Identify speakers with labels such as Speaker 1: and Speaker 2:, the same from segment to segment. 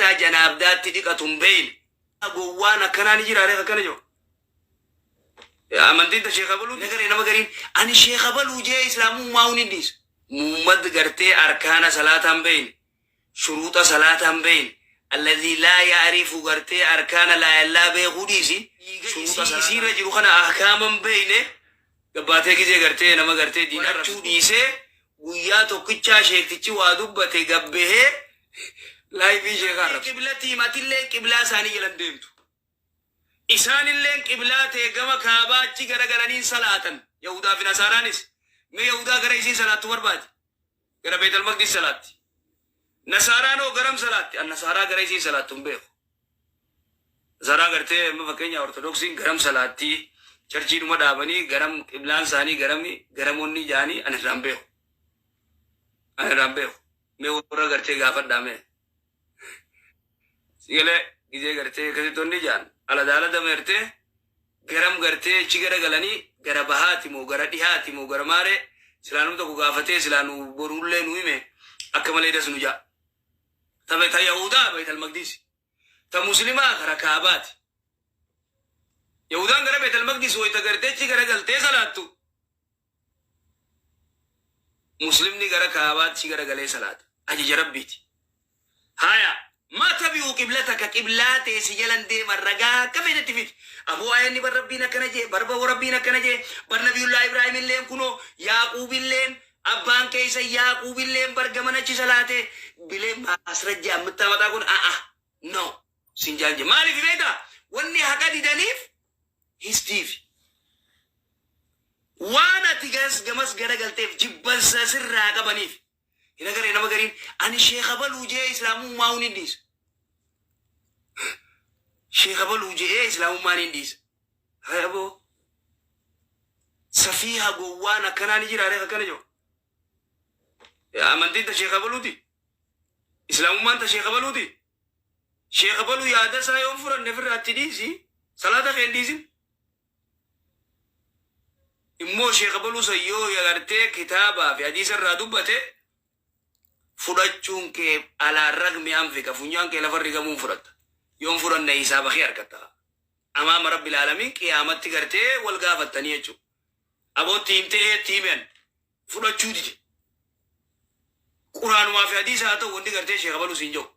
Speaker 1: Akkaataa janaabdaatti dhiqatu hin beeyne. Gowwaan akkanaa ni jira ree akkana jiru. Amantiin ta sheekha baluu nagaree nama gariin ani sheekha baluu jee islaamummaa hin dhiisa. Muhammad gartee arkaana salaataa hin beeyne, shuruuxa salaataa hin beeyne, alladhii laa ya'rifu gartee arkaana laa yallaa beekuu dhiisi, shuruuxa isiirra jiru kana ahkaama hin beeyne, gabbaatee gizee gartee nama gartee diin arrabsuu dhiisee guyyaa tokkichaa sheektichi waa dubbate gabbehee laayifii sheekaa arrabsa. Qiblatii matilleen qiblaa isaanii jalan deemtu. Isaanilleen qiblaa tee gama kaabaa achi garagalaniin salaatan. Yahudaa fi Nasaaraanis. Mee Yahudaa gara isiin salaattu barbaadi. Gara Beetal Maqdis salaatti. Nasaaraan hoo garam salaatti? An Nasaaraa gara isiin salaattu hin beeku. Nasaaraa gartee amma fakkeenya Ortodoksiin garam salaatti? Charchiidhuma dhaabanii garam qiblaan isaanii garami garamonni jaanii an irraan beeku. An irraan beeku. Mee warra gartee gaafadhaa mee. Sigalee gizee gartee akkasitti onni jaan aladaala dameertee garam gartee achi gara galanii gara bahaati moo gara dhihaati moo gara maaree silaa namni tokko gaafatee silaa nu boruullee nu hime akka malee das nu jaa. Ta Yahudaa Beetal Maqdis. Ta Muslimaa kara Kaabaati. Yahudaan gara Beetal Maqdis wayita gartee achi gara galtee salaattu. Muslimni gara Kaabaatti gara galee salaata. Ajaja Rabbiiti. Haya, maa tabi'u qiblataka, qiblaa tee si jalan deeman ragaa akka feetetti fidi. Aboo ayanni bar Rabbiin akkana jee, bar babo Rabbiin akkana jee, bar Nabiyullaa Ibraahimilleen kunoo, Yaaquubilleen, abbaan keeysan Yaaquubilleen bar gaman achi salaate, bilee maasrajja ammittaa mataa kun a'a, no, sin jaan jee. Maaliif beektaa? Wanni haqa didaniif histiifi. Waan ati gas gamas garagalteef jibbansa sirraa qabaniif. Hin agarree nama gariin ani sheekha baluu je'ee islaamummaa hin dhiisa. Sheekha baluu je'ee islaamummaa hin dhiisa. Haya boo. Safiiha gowwaan akkanaa ni jira ree akkana jiru. Amantiin ta sheekha baluuti. Islaamummaan ta sheekha baluuti. Sheekha baluu yaada isaa yoon furanne ofirraa itti dhiisi. Salaata kee hin dhiisin. Immoo sheekha baluu san yoo agartee kitaabaa fi hadiisa irraa dubbate fudhachuun kee alaan ragmi anfika funyaan kee lafa rigamuun fudhatta. Yoon fudhanne hisaaba kee argatta. Amaama rabbil aalamiin qiyaamatti gartee wal gaafattanii jechuudha. Abootti himtee eetti himen fudhachuu dide. Quraanumaa fi hadiisa haa ta'u wanti gartee sheekha baluu siin jedhu.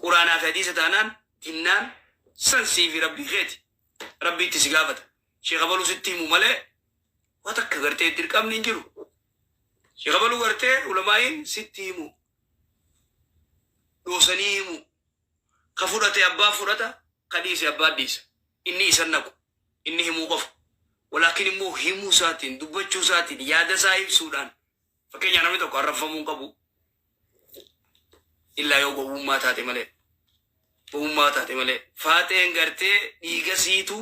Speaker 1: Quraanaa fi hadiisa taanaan dinnaan san sii fi rabbii keeti. Rabbiitti si gaafata. Sheekha baluu sitti himu malee waa takka gartee dirqamni hin jiru. Sheekha baluu gartee ulamaa'iin sitti himu. Dhoosanii himu. Ka fudhate abbaa fudhata, ka dhiise abbaa dhiisa. Inni isan naqu. Inni himuu qofa. Walaakin immoo himuu isaatiin, dubbachuu isaatiin, yaada isaa ibsuudhaan fakkeenyaa namni tokko arrabfamuu hin qabu. Illaa yoo gowwummaa taate malee. Gowwummaa taate malee. Faaxeen gartee dhiiga siitu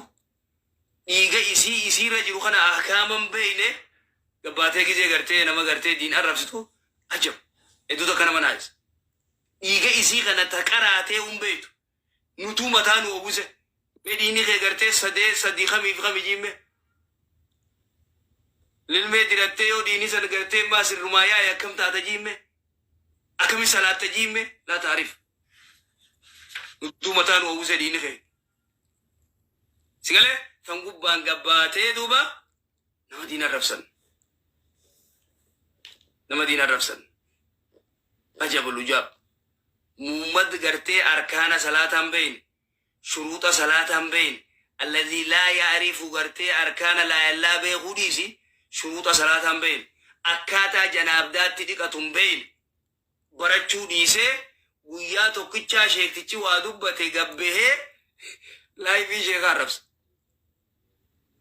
Speaker 1: dhiiga isii isiirra jiru kana ahkaama hin beekne gabbaatee gizee gartee nama gartee diin arrabsitu ajab. Hedduu takka nama naayisa. Dhiiga isii kana ta qaraatee hin beektu. Nutuu mataa nu uwwise. Mee dhiigni kee gartee sadee sadii kamii fi kamii jiimme. Lilmee dirattee yoo dhiigni san gartee maa sirrumaa yaa'e akkam taata jiimme. Akkami salaatta jiimme laa taarif. Nutuu mataa nu uwwise dhiigni kee. Sigalee tan gubbaan gabbaatee duuba nama diin arrabsan. Nama diin arrabsan. Ajabul ujaab. Muhammad gartee arkaana salaataa hin beeyne, shuruuxa salaataa hin beeyne, alladhii laa ya'rifu gartee arkaana laa yallaa beekuu dhiisi, shuruuxa salaataa hin beeyne, akkaataa janaabdaatti dhiqatu hin beeyne, barachuu dhiisee guyyaa tokkichaa sheektichi waa dubbate gabbehee laayifii sheekaa arrabsa.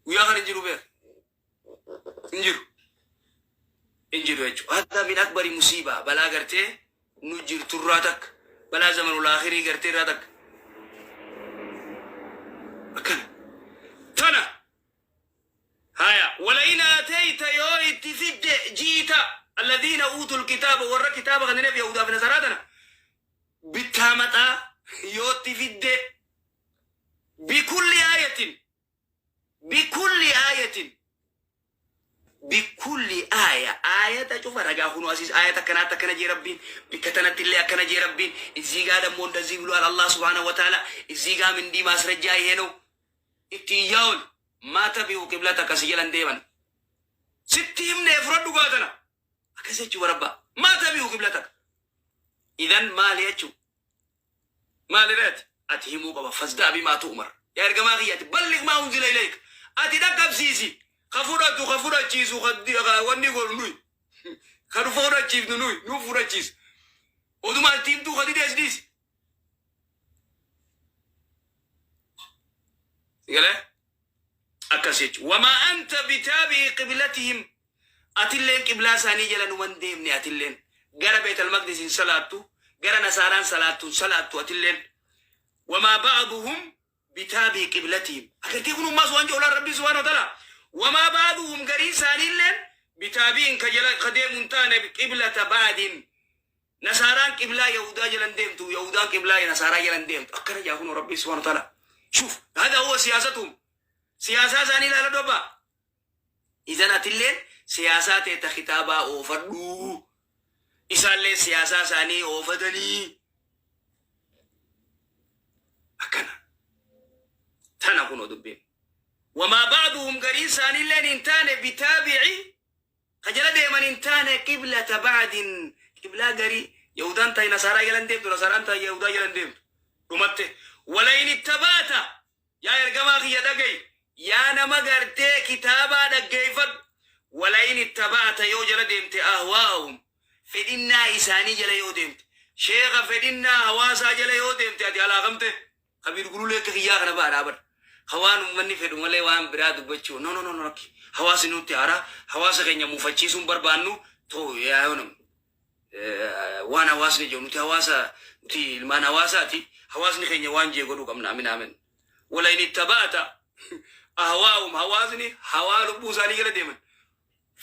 Speaker 1: Guyyaa kana hin jiru beek. Hin jiru. Hin jiru jechuudha. Hatta min akbari musiibaa balaa gartee nu jirturraa takka balaa zamanul akhirii gartee irraa takka. Akkana. Tana. Haya. Walain aatayta yoo itti fidde jiita alladhiina uutul kitaaba warra kitaaba kanneef Yahudaa fi Nasaraa tana bittaa maxaa yoo itti fidde bikulli aayatin bikulli aayatin Bikulli aaya, aayata cufa ragaa kunoo asiis aayata akkanaatti akkana jee Rabbiin, bikka tanatti illee akkana jee Rabbiin, እዚህ ጋ ደግሞ እንደዚህ ብሏል አላህ سبحانه وتعالى፣ እዚህ ጋም እንዲህ ማስረጃ ይሄ ነው። Itti iyyaa oolu. ما تبعوا قبلتك si jalan deeman. Sitti himnee fudhadhu gaatana. Akkas jechuu barabbaa. ما تبعوا قبلتك. إذن maali jechuu? Maali reeti? Ati himuu qaba. فاصدع بما تؤمر. Yaa ergamaa kiyyaati. بلغ ما أنزل إليك. Ati dhaqqabsiisi. Ka fudhatu, ka fudhachiisu, ka wanni godhu nuyi. Ka nu fudhachiifnu nuyi. Nu fudhachiisu. Oduma ati himtuu ka didees dhiisi. Sigalee? Akkas jechuudha. وما أنت بتابع قبلتهم. Atilleen qiblaa isaanii jala numan deemne atilleen. Gara Beetal Maqdis hin salaattu. Gara Nasaaraan salaattu hin salaattu atilleen. وما بعضهم بتابع قبلتهم. Agartee kun ummaas waan jedhu Rabbi سبحانه وتعالى. وما بعضهم gariin isaaniilleen بتابع ka jala ka deemu hin taane قبلة بعض. Nasaaraan qiblaa Yahudaa jalan deemtu. Yahudaan qiblaa Nasaaraa jalan deemtu. Akkana jaa kun Rabbi سبحانه وتعالى. شوف هذا هو سياستهم. Siyaasaa isaanii ilaala dobba. إذن atilleen siyaasaa teeta kitaabaa oofadhu. Isaallee siyaasaa isaanii oofatanii. Akkana. Tana kunoo dubbiin. وما بعضهم gariin isaaniilleen hin taane بتابع ka jala deeman hin taane قبلة بعض qiblaa garii Yahudaan ta'e Nasaaraa jalan deemtu, Nasaaraan ta'e Yahudaa jalan deemtu. Dhumatte. ولئن اتبعت yaa ergamaa kiyya dhagayi, yaa nama gartee kitaabaa dhaggeeffadhu. ولئن اتبعت yoo jala deemte أهواءهم fedhinnaa isaanii jala yoo deemte, sheeka fedhinnaa hawaasaa jala yoo deemte, ati alaakamte kabiir gululee akka kiyyaa kana baadhaa bara. Hawaan uummanni fedhu malee waan biraa dubbachuu, no, no, no, no, lakki. Hawaasni nutti haaraa, hawaasa keenya muufachiisuun barbaannu too yaa yoo waan hawaasni jiru, nuti hawaasa, nuti ilmaan hawaasaati, hawaasni keenya waan jee godhuu qabna. Amin amin. ولئن اتبعت أهواءهم hawaasni hawaa lubbuu isaanii jala deeman,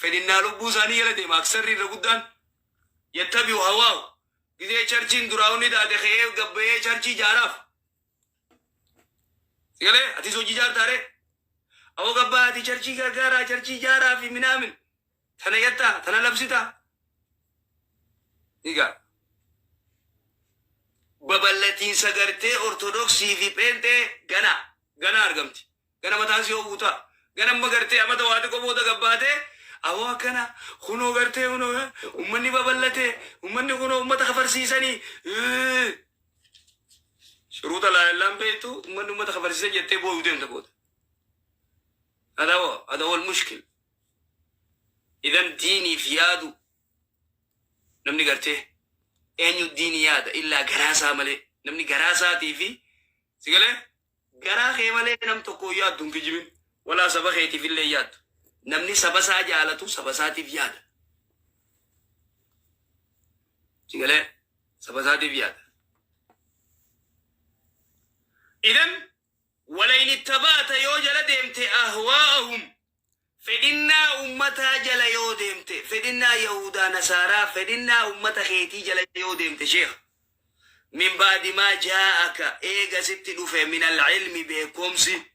Speaker 1: fedhinnaa lubbuu isaanii jala deema. Aksarri irra guddaan يتبع هواه. Gizee churchiin duraa'onni taate ka'ee gabbayee churchii ijaaraaf sigalee atis hojii ijaartaare awoo gabbaa ati churchii gargaaraa, churchii ijaaraa fi minaamin tana yattaa tana labsitaa. Egaa babal'atiinsa gartee Ortodoksii fi Pheenxee gana gana argamti. Gana mataan si guutaa. Gana amma gartee amata waa xiqqoo booda gabbaatee awoo akkana kunoo gartee kunoo uummanni babal'atee, uummanni kunoo uummata kafarsiisanii shuruuta laallaan beektu, uummanni uummata kafarsiisan jettee booyuu deemta booda. هذا هو، هذا هو المشكل. إذن diiniif yaadu namni gartee eenyu diinii yaada illaa garaa isaa malee, namni garaa isaatii fi sigalee garaa kee malee nam tokko yaaddu hin kijibin, walaa saba keetiif illee yaaddu. Namni saba isaa jaalatu saba isaatiif yaada, sigalee saba isaatiif yaada. إذن ولئن اتبعت yoo jala deemte أهواءهم fedhinnaa ummataa jala yoo deemte, fedhinnaa Yahudaa, Nasaaraa, fedhinnaa ummata keetii jala yoo deemte, sheekh, من بعد ما جاءك eega sitti dhufe من العلم beekomsi,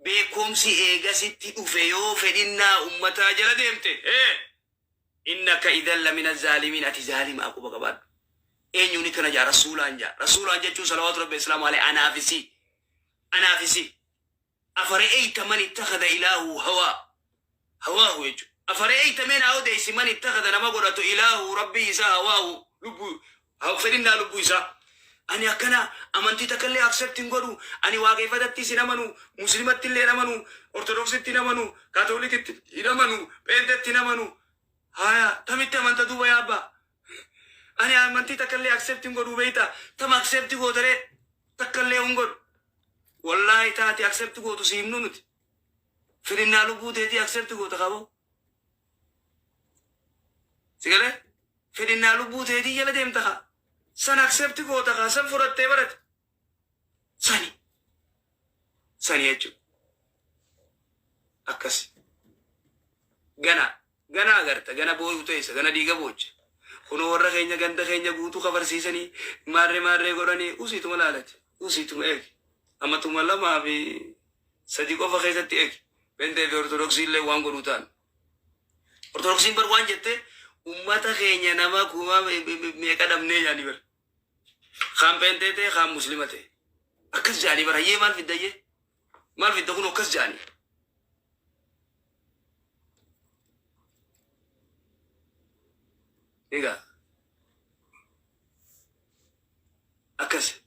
Speaker 1: beekomsi eega sitti dhufe yoo fedhinnaa ummataa jala deemte, إنك إذا لمن الظالمين ati zaalima quba qabaadhu. Eenyuuni kana jaa? Rasuulaan jaa. Rasuulaan jechuun صلوات ربي وسلامه عليه anaafisi, anaafisi. أفرأيت من اتخذ إلهه هواه هواه jechuudha. أفرأيت mee naa odeessi من اتخذ nama godhatu إلهه rabbii isaa هواه lubbuu, fedhinnaa lubbuu isaa. Ani akkana amantii takka illee accept hin godhu, ani waaqeffatattis hin amanu, muslimatti illee hin amanu, Ortodoksitti hin amanu, Kaatolikitti hin amanu, Pheenxetti hin amanu. Haya, tamitti amanta duuba yaabba? Ani amantii takka illee accept hin godhu beeyta. Tama accept gootaree? Takka illee hin godhu. Wallaahi taate accept gootu si himnu nuti. Fedhinnaa lubbuu teetii accept goota qabo. Sigalee fedhinnaa lubbuu teetii jala deemta kaa. San accept goota kaa, san fudhattee barate. Sani. Sani jechuudha. Akkas. Gana gana agarta, gana booyuu teessa, gana dhiiga boocha. Kunoo warra keenya ganda keenya guutuu kafarsiisanii maarree maarree godhanii usiituma laalati. Usiituma eegi. Amatuma 2 fi 3 qofa keessatti eegi. Pentee fi Ortodoksii illee waan godhuu ta'an. Ortodoksiin bar waan jette ummata keenya nama kuma meeqa dhabnee jaanii bar. Kaan peentee ta'e kaan muslima ta'e. Akkas jaanii bar hayyee maal fidda hayyee? Maal fidda kun akkas jaanii. Egaa akkas.